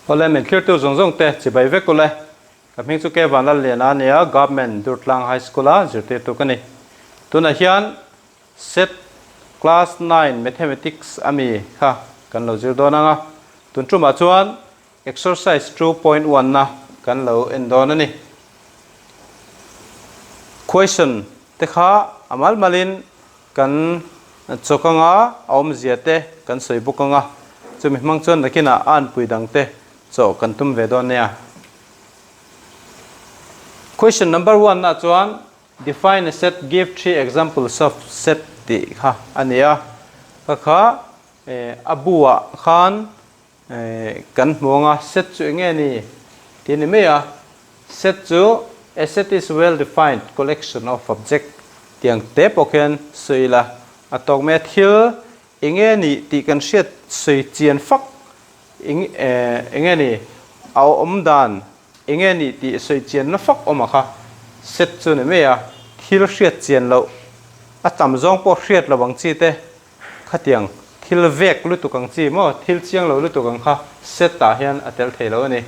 Awle min thlirtu zawng zawng te chibai vek ule. Ka hming chu Ke Vanlalliana a nia, Government Durtlang High School a zirtirtu ka ni. Tunah hian Set Class 9 Mathematics ami kha kan lo zir dawn ang a, tun tumah chuan Exercise 2.1 na kan lo en dawn a ni. Question te kha a mal malin kan chawk anga a awmzia te kan sawi bawk anga, chumi hmang chuan nakinah a anpui dang te chawh kan tum ve dawn nia. Question number one ah chuan Define a set, give three examples of set tih kha a ni a, kha kha a bu ah khan Kan hmu anga set chu eng nge ni tih a ni mai a, set chu a set is well defined collection of object tiang te pawh khian sawi ila a tawk mai a, thil eng nge ni tih kan hriat sawi chian fak eng eng nge ni a awm dan eng nge ni tih sawi chian na fak awm a kha set chu a ni mai a, thil hriat chian loh a tam zawng pawh hriat loh ang chi te Khatiang thil vek lutuk ang chi maw, thil chiang lo lutuk ang kha set ah hian a tel thei lo a ni.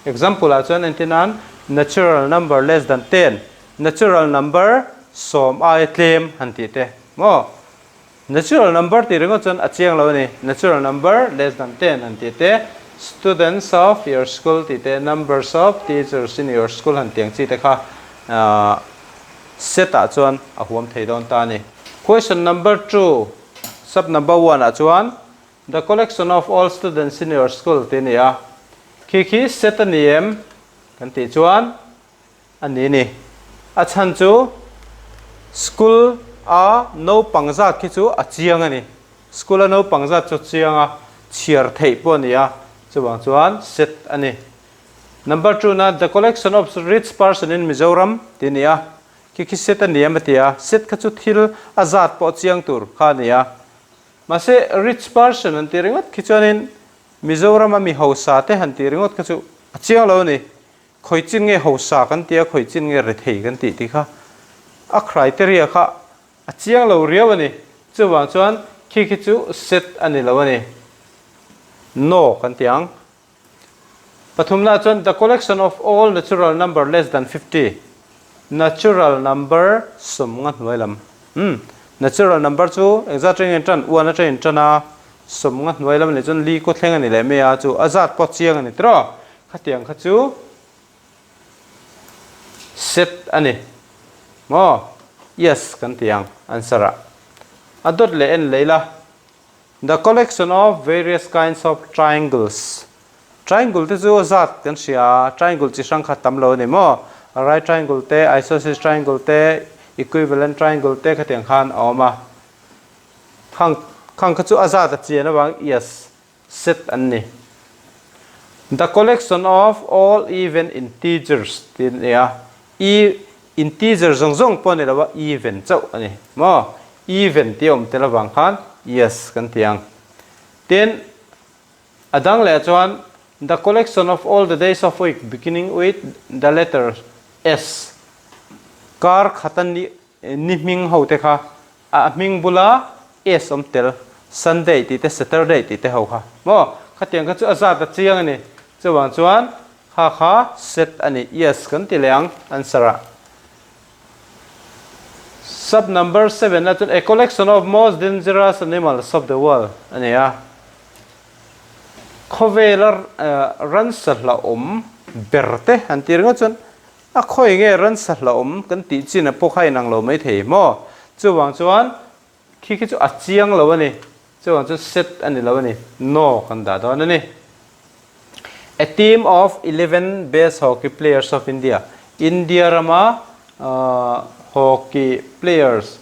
Example ah chuan entir nan natural number less than ten, natural number sawm aia tlem han tih te maw. Natural number tih ringawt chuan a chiang lo a ni. Natural number less than ten han tih te, students of your school tih te, numbers of teachers in your school han tih ang chi te kha set ah chuan a huam thei dawn ta a ni. Question number two, sub number one ah chuan The collection of all students in your school tih a ni a, khi khi set a ni em kan tih chuan a ni ni. A chhan chu school a naupang zat khi chu a chiang a ni. School a naupang zat chu chiang a, chhiar theih pawh a ni a, chuvang chuan set a ni. Number two na The collection of rich person in Mizoram tih a ni a, Khi khi set a ni em a ti a, set kha chu thil a zat pawh chiang tur kha a ni a. Mahse rich person an tih ringawt khi chuanin Mizorama mi hausa te han tih ringawt kha chu a chiang lo a ni. Khawi chin nge hausa kan ti a, khawi chin nge rethei kan tih tih kha a criteria kha a chiang lo riau a ni. Chuvang chuan khi khi chu set a ni lo a ni. No kan ti ang. Pathumna chuan the collection of all natural number less than 50, natural number sawmnga hnuai lam. Umm, natural number chu engzat reng in tan, uan atang in tan a, sawmnga hnuai lam leh chuan li kaw thleng a ni leh mai a, chu a zat pawh chiang a ni tiraw? Khatiang kha chu set a ni maw? Yes kan ti ang answer ah. A dawt leh en leh ila. The collection of various kinds of triangles. Triangle te chu zat kan hria a, triangle chi hrang kha tam lo a ni maw? Right triangle te, isosceles triangle te, equivalent triangle te khatiang khan a awm a. Khang khang kha chu a zat a chian avang yes set an ni. The collection of all even integers tih a ni a, E integer zawng zawng pawh a ni lo a, even chauh a ni maw? Even tih a awm tel avang khan yes kan ti ang. Tin, a dang leh chuan the collection of all the days of week beginning with the letter S kar khata ni ni hming ho te kha a hming bula S awm tel Sunday tih te Saturday tih te ho kha maw? Khatiang kha chu a zat a chiang a ni. Chuvang chuan Kha kha set a ni. Yes kan ti leh ang answer ah. Sub number seven ah chuan a collection of most dangerous animals of the world a ni a. Khawvela ransa hlauhawm ber te han tih ringawt chuan a khawi nge ransa hlauhawm kan tih chin ah pawh kha inang lo mai thei maw? Chuvang chuan khi khi chu a chiang lo a ni. Chuvang chuan set a ni lo a ni. No kan dah dawn a ni. A team of 11 best hockey players of India, India rama hockey players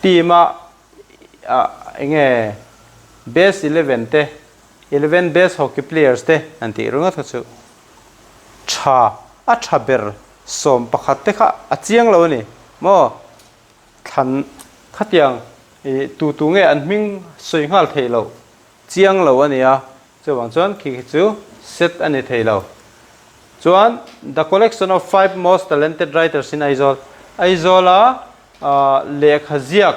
team a enge best 11 te, 11 best hockey players te an tih ringawt kha chu tha a tha ber sawm pakhat te kha a chiang lo a ni maw? Thlan khatiang tu tu nge an hming sawi nghal theih loh Chiang lo a nia, chuvang chuan khi khi chu set a ni thei lo. Chuan The collection of five most talented writers in Aizawl, Aizawla lehkha ziak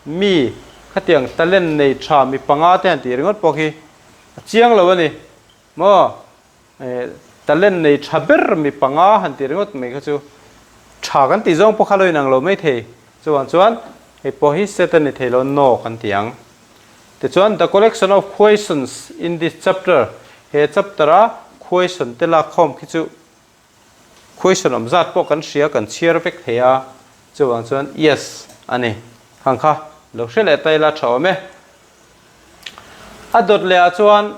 mi khatiang talent nei tha mi panga te han tih ringawt pawh khi a chiang lo a ni. Maw? Talent nei tha ber mi panga han tih ringawt mai kha chu tha kan tih zawng pawh kha lo inang lo mai thei. Chuvang chuan hei pawh hi set a ni thei lo no kan ti ang. Tichuan the collection of questions in this chapter he chapter a question te lakkhawm khi chu question awm zat pawh kan hria kan chhiar vek thei a, chuvang chuan yes a ni. Khang kha lo hre leh ta ila tha awm e. A dawt leh ah chuan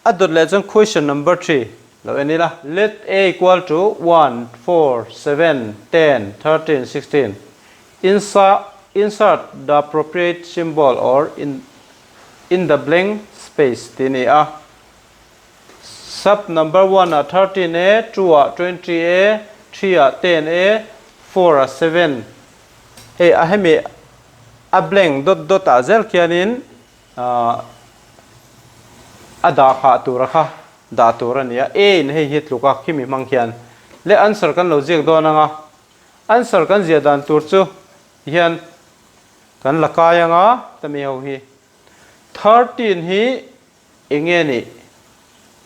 A dawt leh chuan question number 3 lo en ila. Let A equal to 1, 4, 7, 10, 13, 16. Insert the appropriate symbol or in in the blank space tih a ni a. Sub number 1 ah 13 A, 2 ah 20 A, 3 ah 10 A, 4 ah 7. Hei a hemi a blank dot dot ah zel khianin A dah khah tur a kha dah tur a ni a, A in hei hi tluk a khimi hmang khian leh answer kan lo ziak dawn ang a, answer kan ziah dan tur chu hian kan la kai ang a tami ho hi 13 hi eng nge nih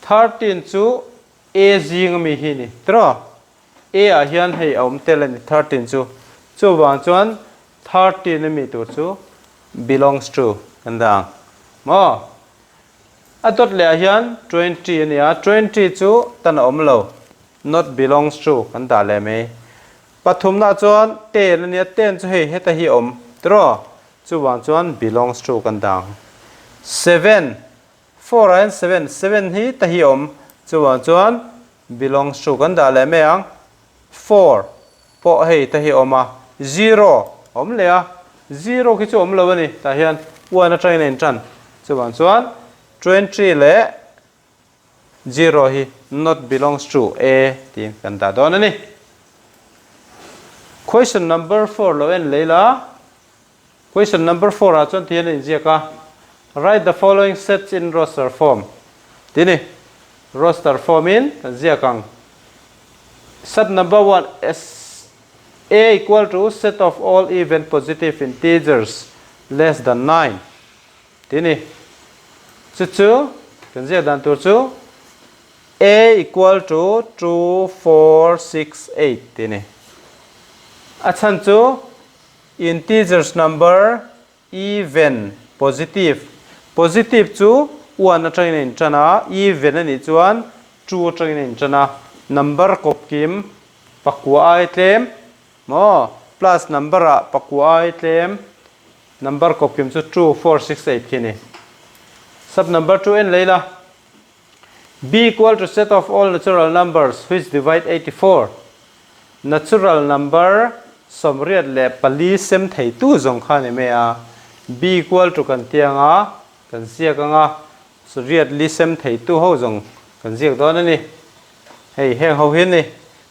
13 chu A zing ami hi ni tiraw A ah hian hei a awm tel a ni 13 chu chuvang chuan 13 ami tur chu belongs to kan dah ang maw? A dawt leh ah hian 20 a ni a, 20 chu tan a awm lo, not belongs to kan dah leh mai. Pathumna ah chuan 10 a ni a, 10 chu hei heta hi a awm tiraw? Chuvang chuan belongs to kan dah ang. 7, 4 ah hian 7, 7 hi ta hi a awm, chuvang chuan belongs to kan dah leh mai ang. 4 pawh hei te hi a awm a, zero a awm leh a, zero khi chu a awm lo a ni, tah hian one atangin a intan, chuvang chuan 20 leh zero hi not belongs to A tiin kan dah dawn a ni. Question number 4 lo en leh ila, question number 4 ah chuan ti hian a inziak a, write the following sets in roster form tih a ni, roster form in kan ziak ang. Set number 1 S A equal to set of all even positive integers less than 9 tih a ni. Chu chu kan ziak dan tur chu A equal to 2, 4, 6, 8 tih a ni. A chhan chu integers number even positive positive chu 1 atangin a intan a, even a nih chuan 2 atangin a intan a, number kawp kim pakua ai tlem maw plus number ah pakua ai tlem number kawp kim chu 2, 4, 6, 8 khi a ni. Sub number 2 en leh ila B equal to set of all natural numbers which divide 84. Natural number 84 sem theitu zawng kha a ni mai a. B equal to kan ti ang a, kan ziak ang a, 84 sem theitu ho zawng kan ziak dawn a ni. Hei heng ho hi a ni.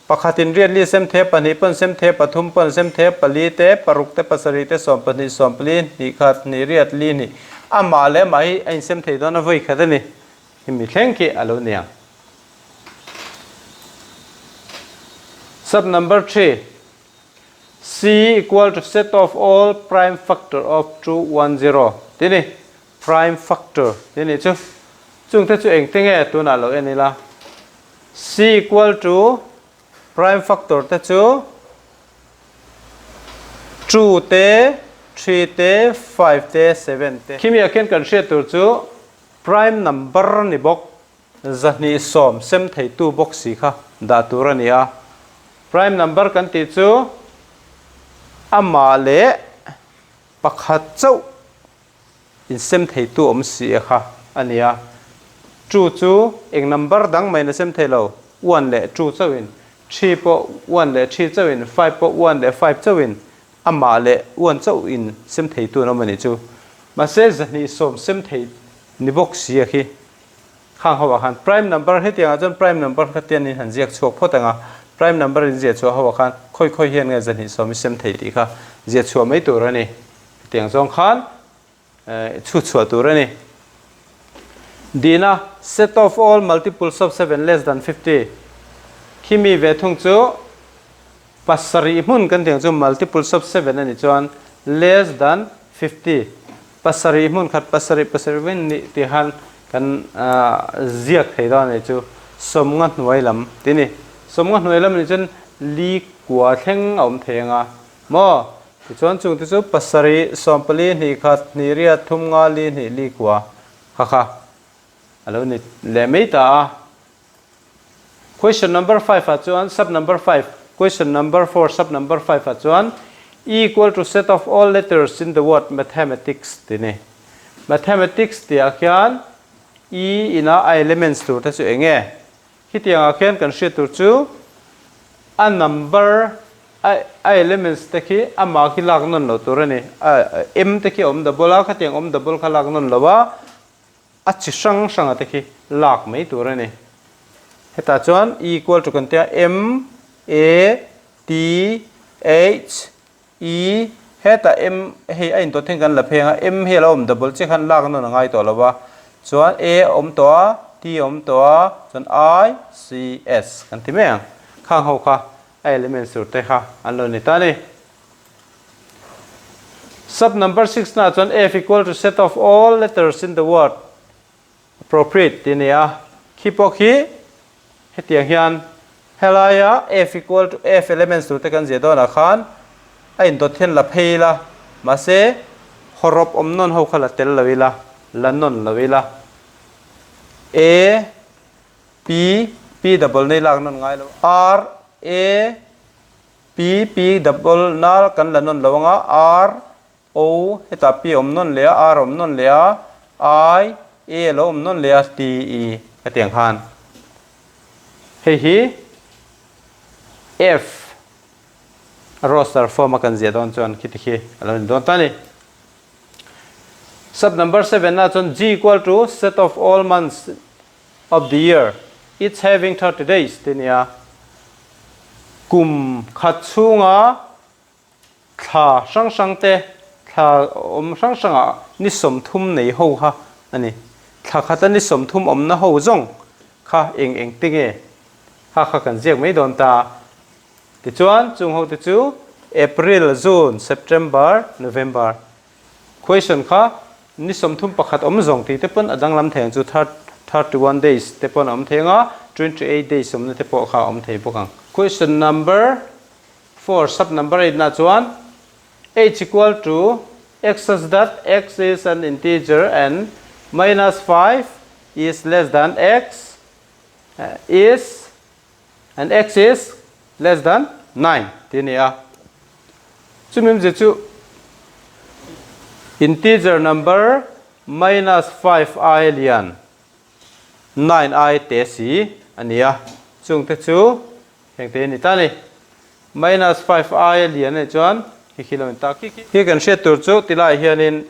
Pakhatin riat li sem the, pahnih pawn sem the, pathum pawn sem the, pali te, paruk te, pasarih te, sawmpahnih, sawmpali, hnih khat, hnih riat, li hnih. Amah leh amah hi a insem thei dawn a vawi khat a ni. Hemi thleng khi a lo ni ang. Sub number 3. C equal to set of all prime factor of 2, 1, 0. Ti ni. Prime factor ti ni chu. Chung te chu eng te nge tunah lo en ila. C equal to prime factor te chu 2 te, 3 te, 5 te, 7 te. Khimi ah khian kan hriat tur chu prime number ni bawk, 220 sem theitu bawk si kha dah tur a ni a. Prime number kan tih chu amah leh pakhat chauh Insem theitu awm si e kha a ni a. Two chu eng number dang maiin a sem thei lo, one leh two chauhin, three pawh one leh three chauhin, five pawh one leh five chauhin, amah leh one chauhin sem theitu an awm a nih chu. Mahse 220 sem thei ni bawk si a khi. Khang ho ah khan prime number hetiang ah chuan prime number kha tian in han ziak chhuak phawt ang a, prime number in ziah chhuah ho ah khan khawi khawi hian nge 220 i sem thei tih kha ziah chhuah mai tur a ni. Hetiang zawng khan chhut chhuah tur a ni. Dina, set of all multiples of 7 less than 50. Khi mi ve thung chu pasarih hmun kan tih ang chu multiples of 7 a nih chuan less than 50. Pasarih hmun khat pasarih pasarih vin nih tih khan Kan ziak thei dawn a nih chu sawmnga hnuai lam tih a ni. Sawmnga hnuai lam nih chuan li kua thleng a awm thei ang a maw? Tichuan chungte chu pasarih, sawmpali, hnih khat, hnih riat, thum nga, li hnih, li kua kha kha a lo ni leh mai ta a. Question number five ah chuan sub number five, question number four sub number five ah chuan E equal to set of all letters in the word mathematics tih a ni. Mathematics tih ah khian E ina a elements tur te chu eng nge? Khitiang ah khian kan hriat tur chu a number a a elements te khi amah khi lak nawn loh tur a ni. A M te khi a awm double a, khatiang awm double kha lak nawn lo a, a chi hrang hranga te khi lak mai tur a ni. Hetah chuan E equal to kan tia M A T H E hetah M hei a intawt hian kan la pheng a, M hi a lo awm double chiah khan lak nawn a ngai tawh lo va, chuan A a awm tawh a, T a awm tawh a, chuan I C S kan ti mai ang. Khang ho kha a elements tur te kha an lo ni ta a ni. Sub number six na chuan F equal to set of all letters in the word appropriate tih a ni a. Khi pawh khi hetiang hian helaia F equal to F elements tur te kan ziah dawnah khan a indawt hian la phei ila mahse hawrawp awm nawn ho kha la tel lo ila, la nawn lo ila. A P P double nei lak nawn ngai lo. R A P P double na kan la nawn lo anga R O hetah P a awm nawn leh a, R a awm nawn leh a, I A a lo awm nawn leh a, T E hetiang khan. Hei hi F a roster form a kan ziah dawn chuan khiti khi a lo ni dawn ta a ni. Sub number 7 ah chuan G equal to set of all months of the year each having 30 days tih a ni a. Kum khat chhunga thla hrang hrang te, thla awm hrang hrangah ni 30 nei ho kha a ni. Thla khata ni 30 awmna ho zawng kha eng eng te nge kha kha kan ziak mai dawn ta. Tichuan chung ho te chu April, June, September, November. Question kha ni 31 awm zawng tih te pawn a danglam thei ang chu 31 days te pawn a awm thei ang a, 28 days awmna te pawh kha a awm thei bawk ang. Question number four sub number eight nah chuan h equal to x such that x is an integer and minus five is less than x is and x is less than 9 tih a ni a. Chumi awmzia chu integer number minus 5 ai lian 9 ai te si a ni a. Chungte chu heng te a ni ta a ni. Minus 5 ai lian a nih chuan khi khi lo in ta khi khi. Khi kan hriat tur chu tilai hianin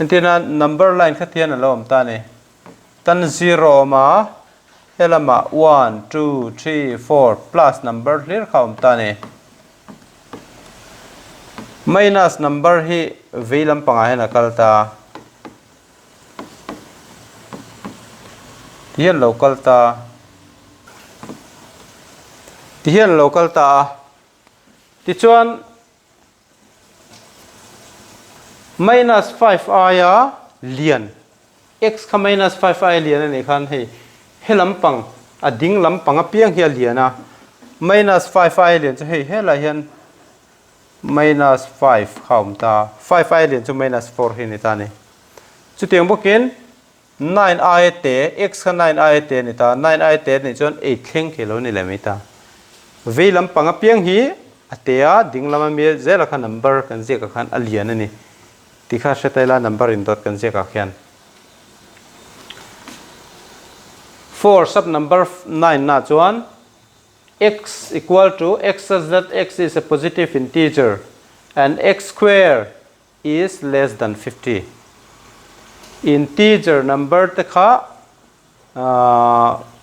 Entirna number line kha thian a lo awm ta a ni. Tan zero a awm a, helamah one, two, three, four plus number hlir kha a awm ta a ni. Minus number hi vei lampangah hian a kal ta. Ti hian lo kal ta. Ti hian lo kal ta a. Tichuan. Minus five aia lian, x kha minus five aia lian a nih khan hei he lampang a ding lampang apiang hi a lian a, minus five aia lian chu hei helai hian minus five kha a awm ta, five aia lian chu minus four hi a ni ta a ni. Chutiang bawkin Nine aia te, x kha nine aia te a ni ta, nine aia te a nih chuan eight thleng khi a lo ni leh mai ta. Vei lampang apiang hi a te a, ding lama mi zela kha number kan ziak ah khan a lian a ni tih kha hre ta ila number indawt kan ziak ah khian. Four sub number nine na chuan x equal to x such that x is a positive integer and x square is less than 50. Integer number te kha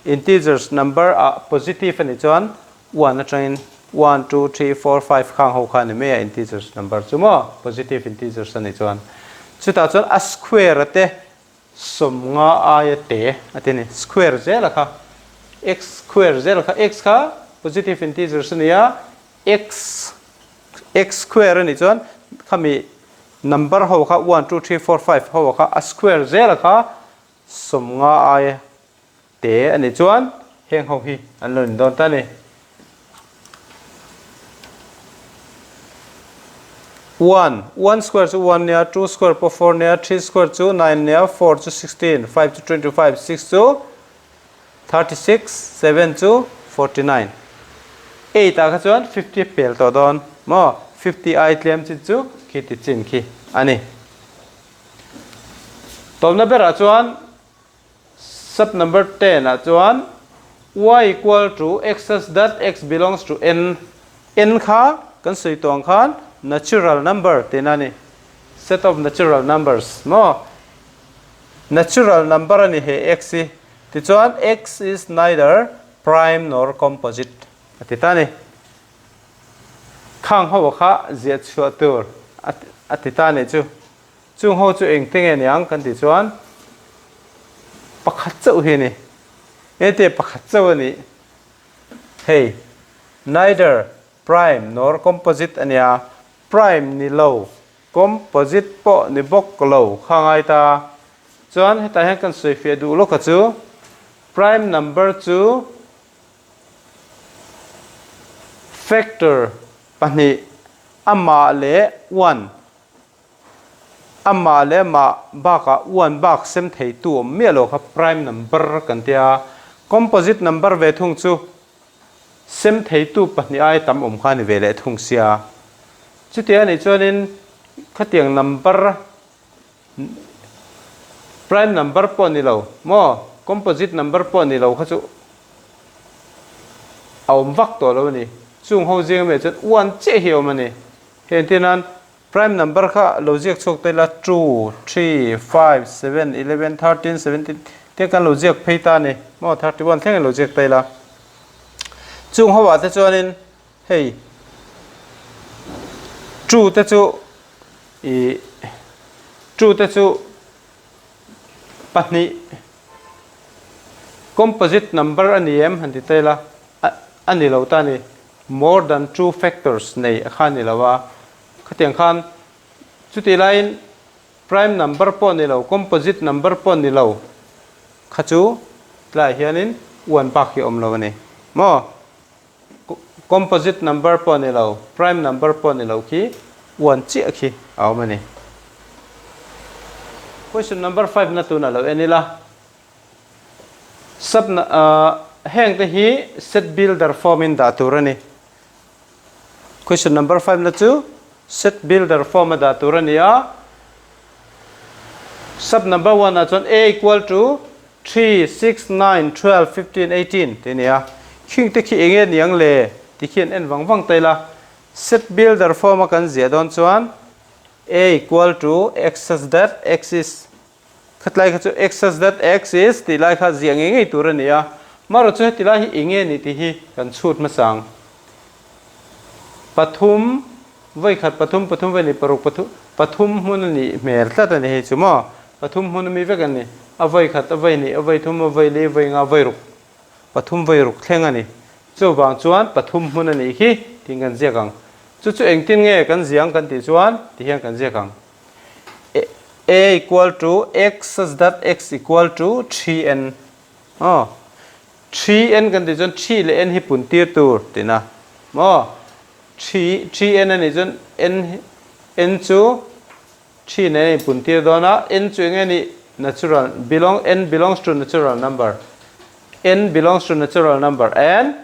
integers number ah positive a nih chuan one atangin one, two, three, four, five khang ho kha a ni mai a integers number chu maw positive integers a nih chuan. Chutah chuan a square a te 50 aia te a ti a ni. Square zel a kha x square zel a kha x kha positive integers a ni a x x square a nih chuan khami. Number ho kha one, two, three, four, five ho kha a square zela kha 50 aia te a nih chuan heng ho hi an lo ni dawn ta a ni. One, one square chu one nia, two square pawh four nia, three square chu nine nia, four chu 16, five chu 25, six chu 36, seven chu 49. Eight ah kha chuan 50 pel tawh dawn maw? 50 ai tlem chin chu khi ti chin khi a ni. Tawpna berah chuan Sub number 10 ah chuan y equal to x such that x belongs to n, n kha kan sawi tawh ang khan natural number tihna a ni, set of natural numbers maw? Natural number a ni he x hi, tichuan x is neither prime nor composite a ti ta a ni. Khang ho kha ziah chhuah tur a ti ta a nih chu. Chung ho chu engte nge niang kan tih chuan pakhat chauh hi a ni. Ente pakhat chauh a nih. Hei neither prime nor composite a nia, prime ni lo, composite pawh ni bawk lo kha ngai ta. Chuan hetah hian kan sawi fiah duh lawk a chu prime number chu factor pahnih amah leh one Amah leh amah bakah one bak sem theitu awm miah lo kha prime number kan tia. Composite number ve thung chu sem theitu pahnih ai tam awm kha a ni ve leh thung sia. Chutia anih chuanin khatiang number prime number pawh ni lo maw composite number pawh ni lo kha chu a awm vak tawh lo a ni. Chung ho zinga mi ah chuan one chiah hi a awm a ni. Hei entir nan Prime number kha lo ziak chhuak ta ila two, three, five, seven, eleven, thirteen, seventeen te kan lo ziak phei ta a ni maw 31 thleng in lo ziak ta ila. Chung ho ah te chuanin hei two te chu ih two te chu pahnih composite number a ni em han ti ta ila a ni lo ta a ni. More than two factors nei a kha ni lo a, khatiang khan chutih laiin prime number pawh ni lo, composite number pawh ni lo kha chu tlaiah hianin one bak hi a awm lo a ni maw? Composite number pawh ni lo, prime number pawh ni lo khi one chiah khi a awm a ni. Question number five na tunah lo en ila. Sub heng te hi set builder form in dah tur a ni. Question number 5 na chu set builder form a dah tur a ni a. Sub number 1 ah chuan A equal to 3, 6, 9, 12, 15, 18 tih a ni a. Khing te khi enge niang le ti khian en vang vang ta ila. Set builder form a kan ziah dawn chuan A equal to x such that x is Khatlai kha chu x such that x is tih lai kha ziah ngei ngei tur a ni a, marawh chu heti lai hi eng nge ni tih hi kan chhut hmasa ang. Pathum, vawikhat pathum, pathum vawih ni paruk pathum, pathum hmun a nih hmel tlat a ni hei chu maw? Pathum hmun a mi vek a ni. A vawikhat, a vawihnih, a vawithum, a vawili, a vawinga, a vawiruk. Pathum vawiruk thleng a ni. Chuvang chuan pathum hmun a nih hi tiin kan ziak ang. Chu chu engtin nge kan ziah ang kan tih chuan ti hian kan ziak ang. A equal to x such that x equal to 3n. Aw. 3n kan tih chuan 3 leh n hi pun tir tur tihna. Maw? 3 3n a nih chuan n n chu 3 nen a inpun tir dawn a, n chu enge nih natural belong n belongs to natural number. n belongs to natural number and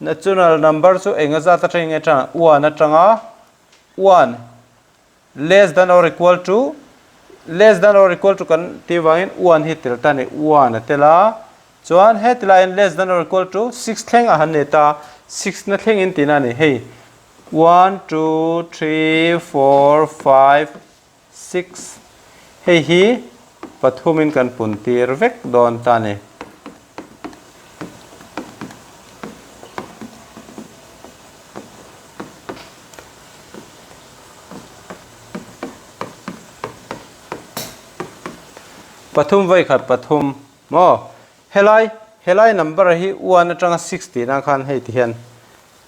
natural number chu enga zat atangin nge tang 1 atanga 1 less than or equal to less than or equal to kan tih vangin one hi tel ta a ni one a tel a chuan heti laiin less than or equal to six thleng a han nei ta six na thlengin tihna a ni hei one two three four five six hei hi pathumin kan pun tir vek dawn ta a ni. Pathum vawi khat pathum maw helai helai number hi one atanga six tih nan khan hei ti hian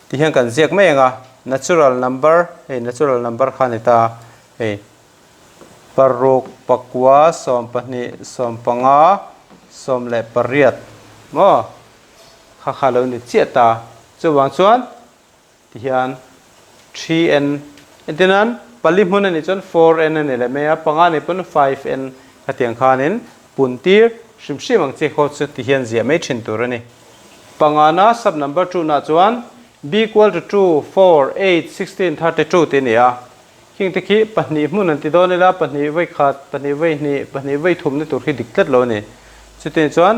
ti hian kan ziak mai ang a natural number hei natural number kha a ni ta hei. Paruk, pakua, 12, 15, 18 maw? Kha kha lo ni chiah ta. Chuvang chuan tihian 3n entinan pali hmun a nih chuan 4n a ni leh mai a, panga nih pawn 5n khatiang khanin pun tir hrim hrim ang chi khaw chu tihian ziah mai thin tur a ni. Pangana sub number 2 nah chuan b equal to 2, 4, 8, 16, 32 tih a ni a. Khing te khi pahnih hmun an ti dawn ila, pahnih vawi khat, pahnih vawi hnih, pahnih vawi thum ni tur khi dik tlat lo a ni. Chutiang chuan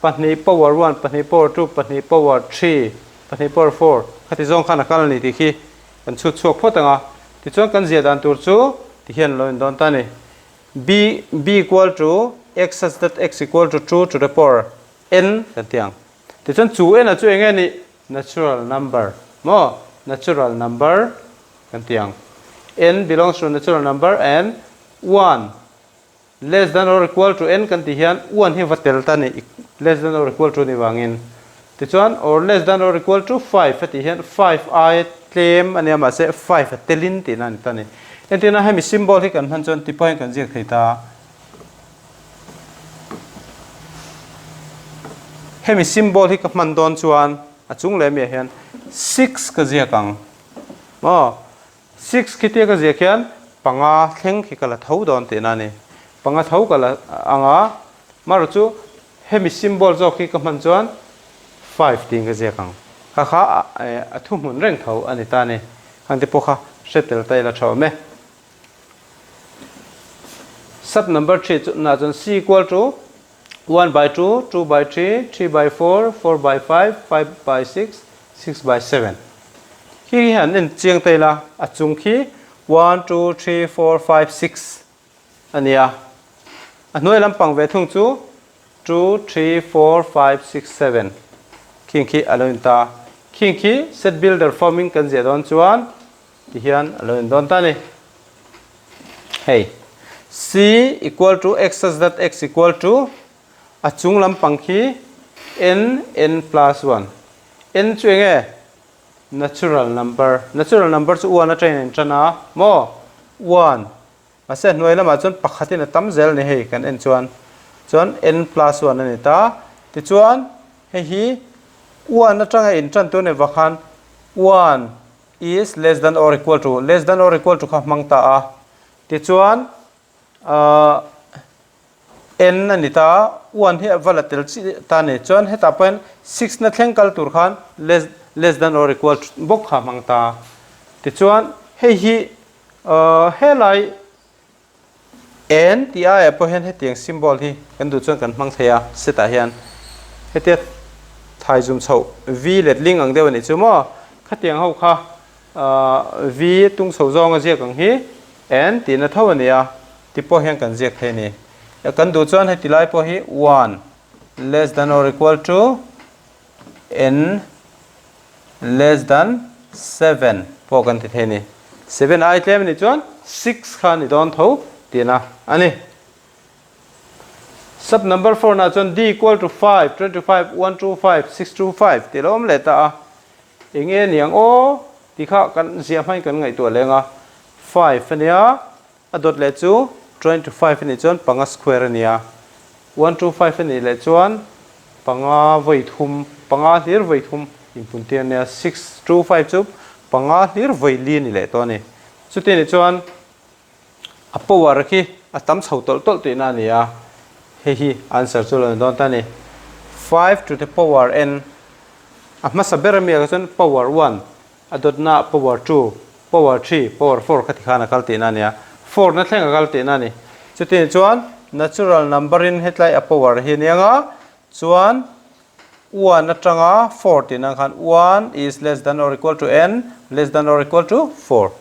pahnih power one, pahnih power two, pahnih power three, pahnih power four khati zawng khan a kal a ni tih khi kan chhut chhuak phawt ang a. Tichuan kan ziah dan tur chu ti hian lo indawn ta a ni. B, b equal to x such that x equal to 2 to the power n kan ti ang. Tichuan chu n-a chu eng nge nih? Natural number maw? Natural number kan ti ang. N belongs to natural number and one less than or equal to n kan tih hian one hi va tel ta ni less than or equal to ni vangin. Tichuan or less than or equal to five a tih hian five aia tlem a nia mahse five a telin tihna a ni ta ni. Entirna hemi symbol hi kan hman chuan ti pawhin kan ziak thei ta. Hemi symbol hi ka hman dawn chuan a chung leh miah hian six ka ziak ang. Maw? Six khitia ka ziak hian panga thleng khi ka la tho dawn tihna a ni. Panga tho ka la ang a, marawh chu hemi symbol zawk hi ka hman chuan five tiin ka ziak ang. Kha kha a thuhmun reng tho a ni ta a ni. Khang te pawh kha hre tel ta ila tha awm e. Sub number 3 chu na chuan c equal to 1 by 2, 2 by 3, 3 by 4, 4 by 5, 5 by 6, 6 by 7. Khi hi han en chiang ta ila a chung khi 1, 2, 3, 4, 5, 6 a ni a. A hnuai lampang ve thung chu 2, 3, 4, 5, 6, 7 khing khi a lo in ta. Khing khi set builder form in kan ziah dawn chuan Ti hian a lo in dawn ta a ni. Hei, c equal to x such that x equal to a chung lampang khi n n plus one. N chu eng nge? Natural number. Natural number chu one atangin a intan a maw? One. Mahse a hnuai lamah chuan pakhatin a tam zel a ni hei kan en chuan. Chuan n plus one a ni ta. Tichuan hei hi one atanga intan tur a ni vang khan one is less than or equal to, less than or equal to kha hmang ta a, tichuan ahh n a ni ta a, one hi a va la tel chi ta a ni, chuan hetah pawh hian six na thleng kal tur khan less less than or equal to bawk kha hmang ta a, tichuan hei hi ahh helai En tih aiah pawh hian hetiang symbol hi kan duh chuan kan hmang thei a, setah hian hetia thai zum chhoh V letling ang deuh a nih chu maw, khatiang ho kha V tung chho zawnga ziak ang hi en tihna tho a ni a, ti pawh hian kan ziak thei a ni. Kan duh chuan heti lai pawh hi one less than or equal to n less than seven pawh kan ti thei a ni. Seven ai tlem a nih chuan six kha a ni dawn tho tihna a ni. Sub number four nah chuan d equal to five, 25, 1 2 5, 6 2 5 tih a lo awm leh ta a. Eng nge niang aw tih kha kan ziah hmain kan ngaihtuah leng a. Five a nia. A dawt leh chu 25 a nih chuan panga square a ni a, one two five a nih leh chuan panga vawi thum, panga hlir vawi thum inpun tir a nia, six two five chu panga hlir vawi li a ni leh tawh a ni. Chuti nih chuan a power khi a tam chho tawlh tawlh tihna a ni a, hei hi answer chu lo ni dawn ta a ni. Five to the power n a hmasa ber ami ah kha chuan power one A dawtna power two, power three, power four kha tikhan a kal tihna a nia. Four na thleng a kal tihna a ni. Chutiang chuan natural number in hetlai a power hi a nia nga, chuan one atanga four tihna ang khan one is less than or equal to n less than or equal to four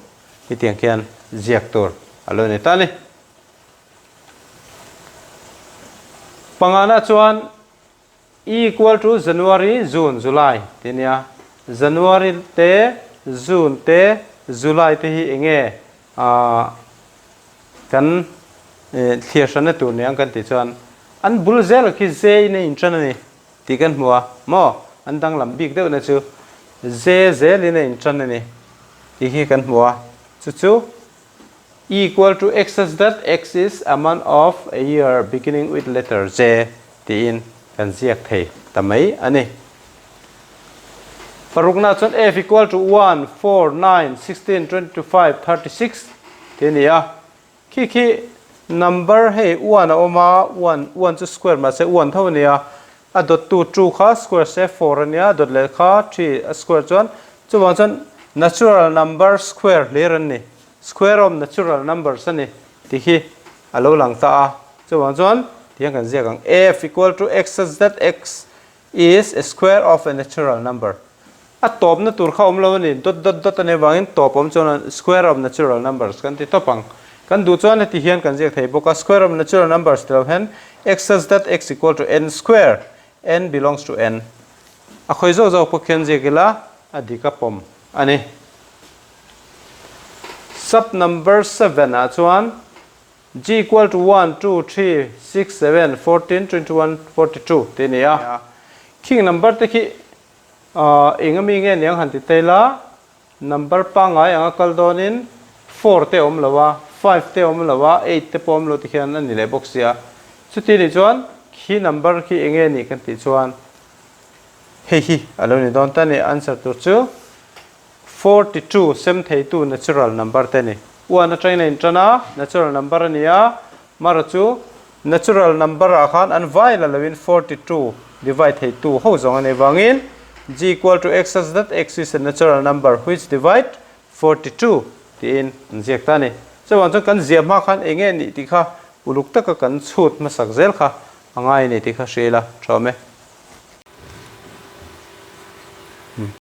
hetiang khian ziak tur a lo ni ta a ni. Pangana chuan E equal to January, June, July tih a nia. January te, June te, July te hi eng nge ah kan thlir hranna tur ni ang kan tih chuan an bul zel khi J in a intan a ni tih kan hmu a maw? An danglam bik deuhna chu J zelin a intan a ni tih hi kan hmu a, chu chu. Equal to x such that x is a month of a year beginning with letter J tiin kan ziak thei ta mai a ni. Parukna chuan f equal to 1, 4, 9, 16, 25, 36 tih a ni a. Khi khi number hei 1 a awm a, 1, 1 chu square mahse 1 tho a ni a. A dawttu 2 kha square se 4 a nia, a dawt leh kha 3 a square chuan chuvang chuan natural number square hlir an ni. Square of natural numbers a ni tih hi a lo lang ta a, chuvang chuan tihian kan ziak ang, f equal to x such that x is a square of a natural number. A tawpna tur kha awm lo a ni, dot dot dot a nih avangin tawp awm chuan square of natural numbers kan ti tawp ang. Kan duh chuan heti hian kan ziak thei bawk a, square of natural numbers ti lo hian x such that x equal to n square, n belongs to n. A khawi zawk zawk pawh khian ziak ila a dik a pawm a ni. Sub number 7 ah chuan G equal to 1, 2, 3, 6, 7, 14, 21, 42 tih a ni a. Khing number te khi eng ami nge niang han ti ta ila, number pangngai anga kal dawnin 4 te awm lo a, 5 te awm lo a, 8 te pawh awm lo ti khian a ni leh bawk sia. Chuti nih chuan khi number khi eng nge nih kan tih chuan hei hi a lo ni dawn ta a ni. Answer tur chu 42 sem theitu natural number te a ni. One atangin a intan a, natural number a ni a, mara chu natural number ah khan an vai la loin 42 divide theitu ho zawng a nih vangin g equal to x such that x is a natural number which divide 42 tiin an ziak ta a ni. Chuvang chuan kan ziah hma khan eng nge nih tih kha uluk taka kan chhut hmasak zel kha a ngai a ni tih kha hria ila tha awm e.